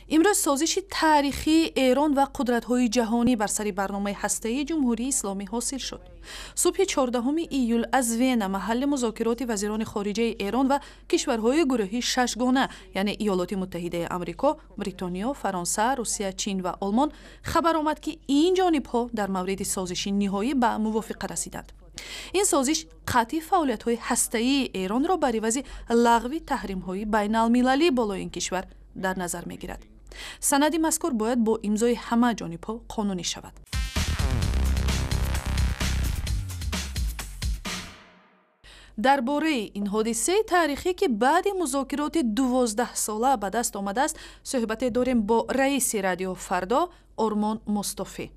Имрӯз созиши таърихии Эрон ва қудратҳои ҷаҳонӣ бар сари барномаи ҳастаии Ҷумҳурии Исломӣ ҳосил шуд. Субҳи 14 июл аз Вена, маҳалли музокироти вазирони хориҷаи Эрон ва кишварҳои гурӯҳи шашгона, яъне Иёлоти Муттаҳидаи Амрико, Бритониё, Фаронса, Русия, Чин ва Олмон, хабар омад, ки ин ҷонибҳо дар мавриди созиши ниҳоӣ ба мувофиқа расиданд. Ин созиш қатъи фаъолиятҳои ҳастаии Эронро бар ивази лағви таҳримҳои байналмилалӣ болои ин кишвар дар назар мегирад. Санади мазкур бояд бо имзои ҳама ҷонибҳо қонунӣ шавад. Дар бораи ин ҳодисаи таърихӣ, ки баъди музокироти 12сола ба даст омадааст, суҳбате дорем бо раиси Радио Фардо Ормон Мустофӣ.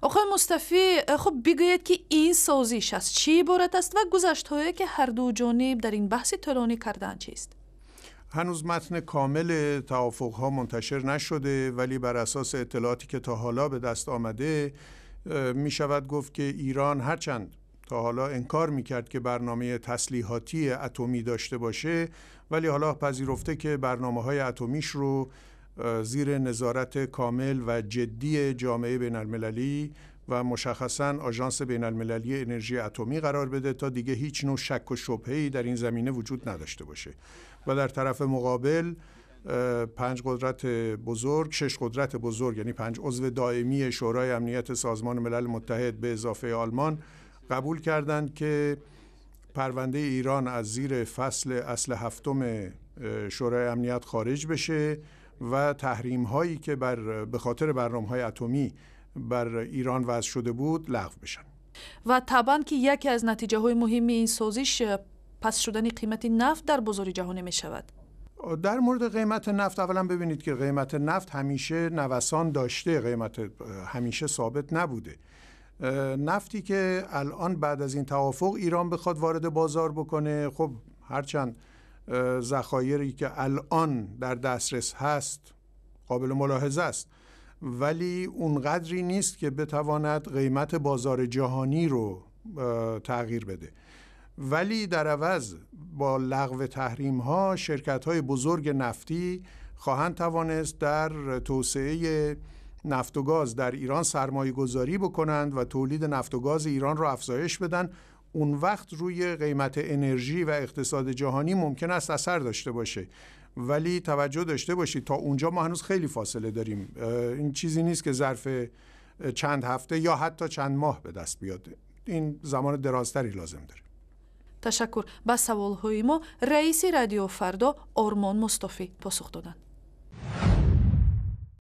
Оқои Мустафӣ, хуб, бигӯед, ки ин созиш аз чӣ иборат аст ва гузаштҳое, ки ҳарду ҷониб дар ин баҳси тӯлонӣ кардаанд, чист? هنوز متن کامل توافقها منتشر نشده، ولی بر اساس اطلاعاتی که تا حالا به دست آمده می شود گفت که ایران هرچند تا حالا انکار میکرد که برنامه تسلیحاتی اتمی داشته باشه، ولی حالا پذیرفته که برنامه های اتمیش رو زیر نظارت کامل و جدی جامعه بین المللی و مشخصا آژانس بین المللی انرژی اتمی قرار بده تا دیگه هیچ نوع شک و شبهه‌ای در این زمینه وجود نداشته باشه. و در طرف مقابل پنج قدرت بزرگ، شش قدرت بزرگ، یعنی پنج عضو دائمی شورای امنیت سازمان ملل متحد به اضافه آلمان، قبول کردند که پرونده ایران از زیر فصل اصل هفتم شورای امنیت خارج بشه و تحریم هایی که به خاطر برنامه های اتمی بر ایران وضع شده بود لغو بشن. Ва табъан, ки яке аз натиҷаҳои муҳими ин созиш паст шудани қимати нафт дар бозори ҷаҳонӣ мешавад. در مورد قیمت نفت، اولا ببینید که قیمت نفت همیشه نوسان داشته، قیمت همیشه ثابت نبوده. نفتی که الان بعد از این توافق ایران بخواد وارد بازار بکنه، خب هرچند ذخایری که الان در دسترس هست قابل ملاحظه است، ولی اونقدری نیست که بتواند قیمت بازار جهانی رو تغییر بده. ولی در عوض با لغو تحریم ها شرکت های بزرگ نفتی خواهند توانست در توسعه نفت و گاز در ایران سرمایه گذاری بکنند و تولید نفت و گاز ایران را افزایش بدن. اون وقت روی قیمت انرژی و اقتصاد جهانی ممکن است اثر داشته باشه، ولی توجه داشته باشید تا اونجا ما هنوز خیلی فاصله داریم. این چیزی نیست که ظرف چند هفته یا حتی چند ماه به دست بیاد، این زمان درازتری لازم داره. Ташаккур. Ба саволҳои мо раиси Радио Фардо Ормон Мустофӣ посух доданд.